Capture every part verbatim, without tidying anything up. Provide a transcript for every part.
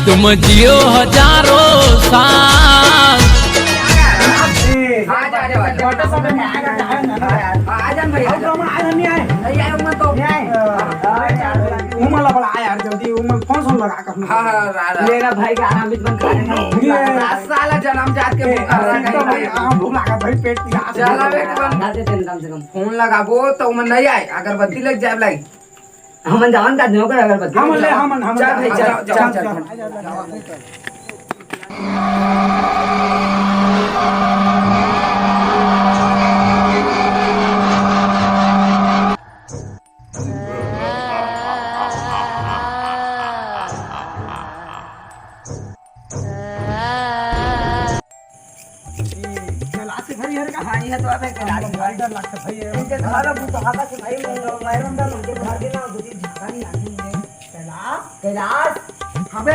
तुम जियो हजारों साल। आ जा, आ जा, आ जा। आ जा ना भैया, आ जा। नहीं आए, उमन तो। नहीं आए। उमन ला बड़ा यार, जल्दी उमन फोन सोन लगा कर। हाँ, हाँ, रा-, रा-, मेरा भाई का आराम से बंद कर। ये साला जन्म जात के भूखा रहा है। हाँ, भूख लगा भाई, पेट पिरात है। चला बे, तुमन। ना दे तेल कम से कम। फोन लगाबो तो उमन नहीं आए, अगरबत्ती लेके जाए लाई। हमन जावन का न्योकर अगरबत्ती। हमन ले, हमन, हमन चल जा, भाई, चल, चल, चल, चल, चल, चल। चल। कैलाश के घर ही हरे का? हाँ, ये तो अबे कैलाश के घर। डर लगता भाई, ये इनके घर अब तो हाका से भाई, मैं अंदर उनके घर के ना, दो तीन झाका नहीं आते हैं। कैलाश, कैलाश। हाँ बे।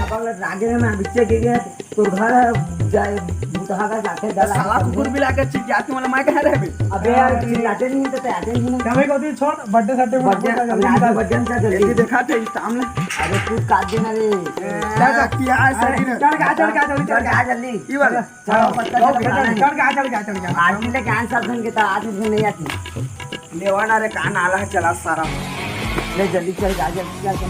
अब रागे में बिच्चे के गए, तो घर है, जाए, भूतहा का जाके डर साला लगता है। कुकुर भी लाके चिप जाती, मतलब, मैं कह रहे बे। अबे यार, चिल्लाते नहीं तो आते नहीं। क्या भाई, कहती छोड़, बर्थडे सट्टे में birthday, अब रात में birthday में क्या जल्दी? ये देखा थे, सामने। अरे, तू काट देना रे। क्या, क्या किया है, अरे, सही में? चढ़ के आ, चढ़ के आ, जल्दी, चढ़ के आ, जल्दी। ये वाला। चलो, पत्ता चलो, चलो, चलो, चलो। चढ़ के आ, चढ़ के आ, चढ़ के आ। आज की लेके आंसर सुन के तो आज उसमें नहीं आती। लेवा ना रे, कान आला है, चला सारा। ले जल्दी चढ़ के आ, जल्दी चढ़ के आ।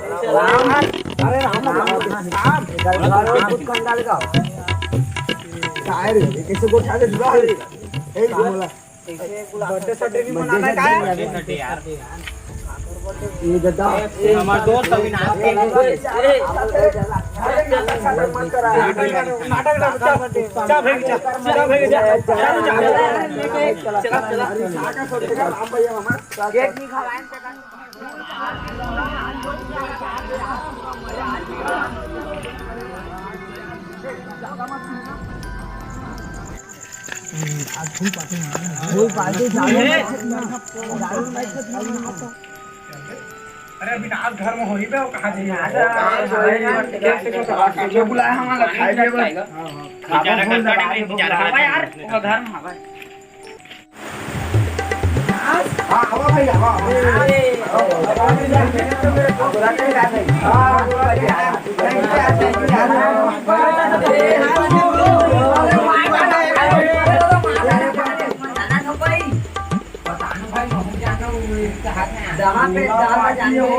अरे राम, राम, राम। काय रे, कैसे गोठा के जुड़ा है? ए, बोला। बर्थडे सड्डे नहीं मनाना काय? ये दादा। हमार दोस्त अविनाश के। नाटक ना, चल, चल, चल, चल, भाई, चल, चल, भाई, चल, चल, चल, चल। गेट नहीं खवाएं। अरे अविनाश घर में होही बे, वो कहाँ जाइए? ये बुलाया हमारा खाए पिए बर। बेचारा का घर में नहीं, बेचारा। हाँ यार, वो घर में हवा। हाँ, आवा भाई, आवा, आवा। जहाँ पे ज्यादा जाने हो,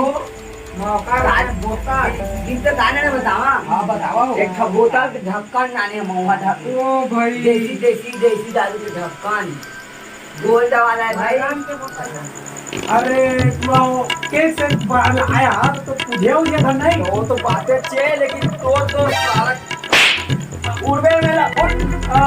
मौका राज बोतल। दिन तो गाने में बतावा। हाँ, बतावा हो। एक ठो बोतल के ढक्कन आने, महुआ ढक्कन। ओ भाई। देसी, देसी, देसी दारू के ढक्कन। गोल्ड वाला है भाई। अरे, तू आओ, केक से बाहर आया, तो तुझे हो गया था नहीं? वो तो बातें अच्छी है, लेकिन तो, तो सारा उड़बे मेला, उड़। आ,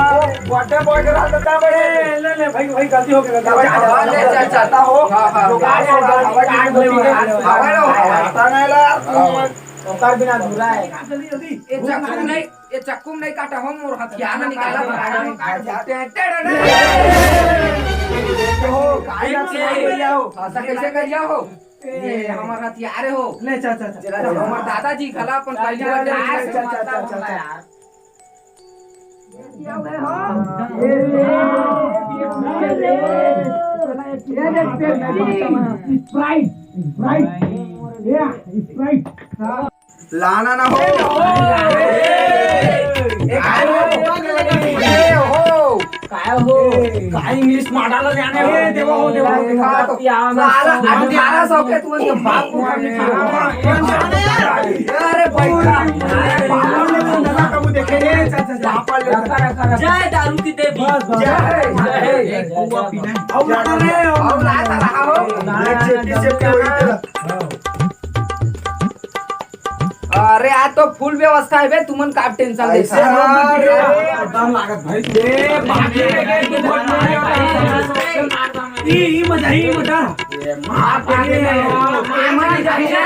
बर्थडे बॉय के साथ बता बड़े। ले, ले, भाई, भाई, गलती हो गई, गलती हो गई। हाँ, ले, चल, चल। जाता हो, हाँ, हाँ। जुगाड़ हो, हाँ, जुगाड़ हाँ, हो, हाँ, हाँ। हवा लो, हवा। पता नहीं ला, तू हाँ। ओकर बिना अधूरा है। जल्दी, जल्दी। ये चाकू नहीं, ये चाकू नहीं काटा हो, मोर हथियार ना निकाला। हो, काहे ना सुनाई हो? ऐसा कैसे करिया हो? ये हमार हथियार हो। ले, चल, चल, चल। चला, चला। हमार दादाजी घला अपन पहली बार चल, चल, चल, चल, चल, चल। स्प्राइट, स्प्राइट, या, स्प्राइट। लाना ना हो। ए, ए, ए, हो। काय हो? काय इंग्लिश माडाला जाने हो? ए, देवा हो, देवा हो, देवा हो। साला, अठारह सौ के तू उसके बाप को उठा के खिलाओ। अरे भाई, अरे बाप ने तो नशा कबू देखे नहीं। पापा ले। रखा, रखा, रखा। जय दारू की देवी। बस, बस। जय, जय। एक कुआ पीना है। और लाता रहे हो। और लाता रहा हो। अरे, आज तो फुल व्यवस्था है बे, तुमन का टेंशन ले। ऐसे ना रे। डर लागत भाई। ए, बाकी के बहुत मजा आया। ई, ई मजा, ई मजा। ए, मार के। ए, मजा आया।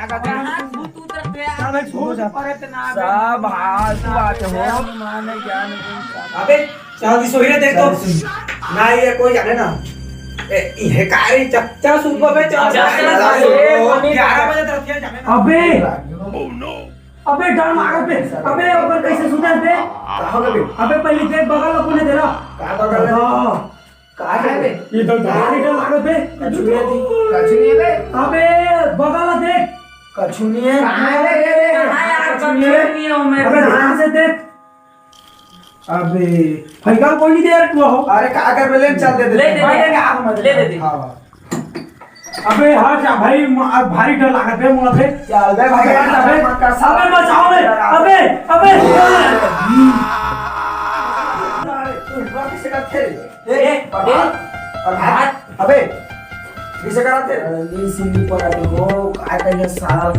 लागत हे। कहाँ भूत उतरत हे? चल भाई, सो जा। परत ना सब हाथ बात हो। ज्ञान, ज्ञान, ज्ञान। अबे, चल, दी सोई रे, देख तो। चल, सोई। ना, ये कोई जाने ना। ए, ये का रे? चल, चल, सुन को बे, चल। चल, चल, चल, चल, ए, चल। ग्यारह बजे तरफ चल जाने ना। अबे। अबे, डर मारत बे। अबे, ओकर कैसे सुतत बे? का हो गे बे? अबे, पहले देख, बगल ला कोने दे रहा। का बगल ला? हाँ। का है बे? ये तो भारी डर लागत बे। कछु नहीं दी, कछु नहीं है बे। अबे, बगल ला देख। कछु नहीं है। कहाँ है बे? कहाँ है यार? कछु नहीं है। कछु नहीं है, वो मेरे अबे, को। ध्यान से देख। अबे, फैका कोई नहीं दे यार, तू हो। अरे, का कर बे? ले, चल, दे दे। ले, दे, दे। अरे, ले, आ, मत ले, दे, दे। हाँ। अबे, हट जा भाई, म-, अब भारी डर लागत बे मोला बे। चल बे भाई, अबे, मत कर, अबे, बचाओ बे। अबे, अबे। अरे, तू ऊपर किसे का खेल? ए, ए, प्रभात, ए, प्रभात, अबे, किसे करा थे? अरे, नींद से नहीं पड़ा तो वो, का कहिए सारा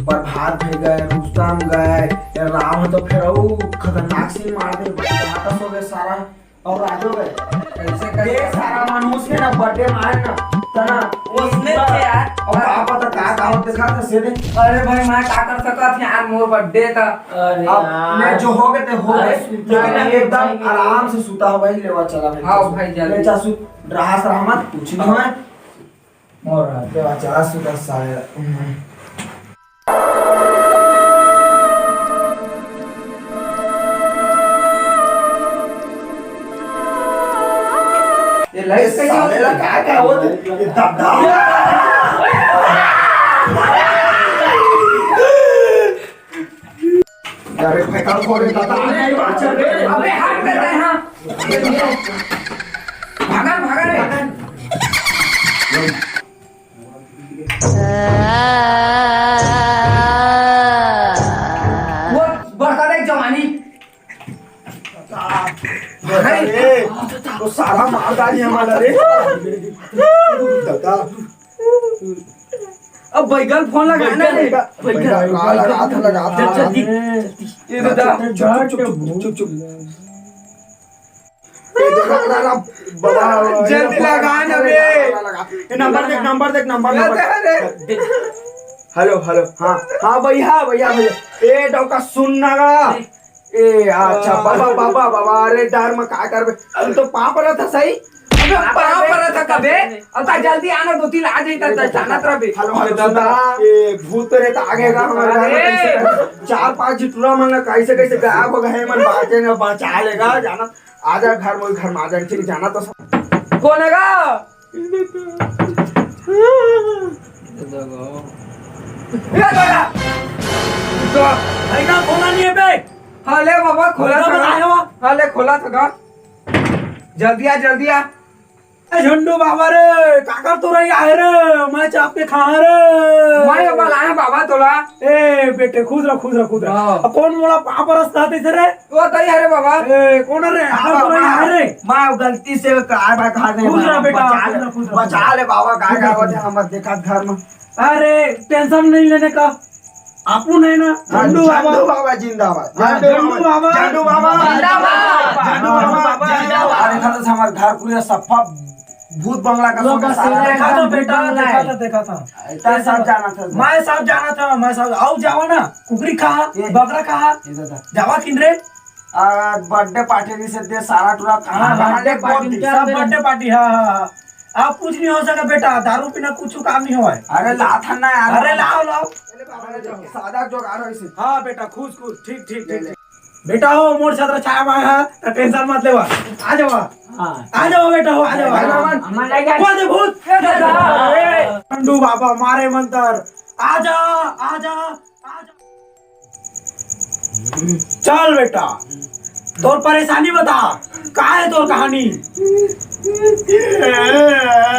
प्रभात भई गए, रुस्तम गए, ये राम तो फिर वो खतरनाक सीन मार दे, वापस हो गए सारा। और राजो गए। कैसे, कैसे? ये सारा मनुष्य के ना birthday मारे ना, तना उसने पूरा, क्या? अब आप बता का, का होते खा तो से दे। अरे भाई, मैं का कर सकत यार, मोर birthday था। अरे अब यार। मैं जो हो गए थे, हो गए। अरे, लेकिन अरे, एकदम भाई, आराम से सुता हो भाई, लेवा चला भाई। हाँ भाई, जल्दी। ले जा, सु-, रहा सलामत, कुछ नहीं है। मोर रात। लेवा चला, सुता सारे। ये light ये कैसे साले होती ला है? क्या, क्या होता है? ये दबदा। अरे, फेंका फोड़े दादा। अबे, हाथ में दे, हाँ। भागा, भागा रे। वो बड़का देख जवानी। भागा रे। अरे, तो सारा मार डाली हमारा रे। दादा। अब बैगन फोन लगा ना रे। बैगन, बैगन, बैगन, लगा, लगा, लगा। जल्दी, जल्दी। ये बता। चुप, चुप, चुप, चुप, चुप। ये देखो, लगा, लगा, बाबा, जल्दी ये लगा ना बे। लगा, लगा, लगा। ये नंबर देख, नंबर देख, नंबर, नंबर। अरे। हेलो, हेलो, हाँ, हाँ भैया, भैया, भैया। ए, डौका सुन ना गा। ए, अच्छा, बाबा, बाबा, बाबा, अरे डर में का करबे? हम तो पाप रहा था सही। अबे पाप रहा था कबे? अब ता जल्दी आना, दो तीन आ जाई ता जानत रहा बे। हेलो, हेलो, सुन ना। ए, भूत प्रेत आ गए का हमारे घर में? अरे। कैसे, चार पांच झिटुरा मन ला कैसे, कैसे गायब हो गए, मन बांचे ना, बचा लेगा, जाना। आजा घर में, घर में आजा, ठीक, जाना तो सब। कौन है गा? ए दादा! तो भाई ना खोला नहीं है बे। हाँ, ले बाबा, खोला भाई ना था। बनाया हुआ। हाँ, ले, खोला था गा। जल्दी आ, जल्दी आ। ए झंडू बाबा रे, काकर तोरा ही आए रे, मैं चाप के खा रे। मैं बाबा लाया बाबा तोला। ए बेटे, खुश रह, खुश रह, खुश रह। हाँ। अब कौन मोला पाँव परस कहत हे रे? वो तो ही है रे बाबा। ए, कौन रे? हाँ, काकर तोरा ही आए रे? मैं गलती से कार बार कहा दे खुश रह बाबा, बेटा, बचा खुश ले, रह, खुश रह। बचा ले बाबा, गाय गाय होते हमर देखत घर में। अरे, टेंशन नहीं लेने का। आपू नहीं ना, हाँ, झंडू बाबा। झंडू बाबा जिंदाबाद। हाँ, झंडू झंडू बाबा। बाबा। झंडू बाबा जिंदाबाद। झंडू बाबा जिंदाबाद। अरे, खा तो हमारे घर पूरे सफा भूत बंगला का लोग सोचा बस सारा। देखा था एकदम बेटा, भूत बंगला देखा है। था, देखा था। इतना सब जाना था। मैं सब जाना था, मैं सब। आओ जावा ना, कुकरी कहा, ये। बकरा कहा, ये दादा। जावा किन रे? आ, बर्थडे पार्टी नहीं से दे सारा टूरा हाँ, कहाँ बर्थडे एक पार्टी बहुत में दिख- क्या सब दे? बर्थडे पार्टी, हाँ, हाँ, हाँ। आप कुछ नहीं हो सका बेटा, दारू पीना कुछ काम नहीं होय। अरे ला था ना यार। अरे लाओ, लाओ। सादा जोगाड़ हो इसे। हाँ बेटा, खुश, खुश, ठीक, ठीक, ले, ठीक, ले। ठीक। बेटा हो, मोर छत्र छाया मांग है, तो टेंशन मत लेवा। आ जावा। हाँ। आ जावा बेटा हो, आ जावा, आ जावा। हमारा क्या? कौन है भूत? ए दादा, ए। झंडू बाबा मारे मंतर। आ जा, आ जा, आ जा। चल बेटा, तोर परेशानी बता, का है तोर कहानी?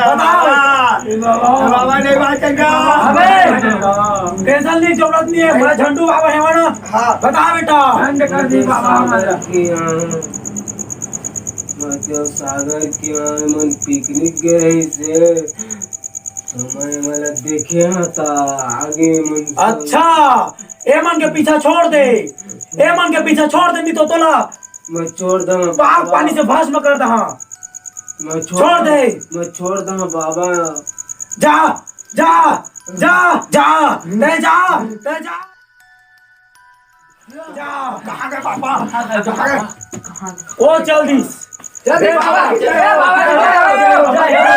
बताओ। बाबा नहीं बात कर। अबे, टेंशन नहीं, जरूरत नहीं है, मैं झंडू बाबा है ना। हाँ। बता बेटा। ठंड कर दी बाबा हमारा। मतलब सागर के यहाँ मन पिकनिक गए से समय वाला देखे हाँ ता आगे मन अच्छा, ए मन के पीछा छोड़ दे, ए मन के पीछा छोड़ दे, नहीं तो तोला मैं छोड़ दम पाक पानी से भस्म कर दहा। मैं छोड़ दे। मैं छोड़ दम बाबा। जा, जा, जा, जा, ते जा, ते जा। जा। कहाँ गए पापा? कहाँ गए? ओ चल दिस। जल्दी बाबा, ए बाबा,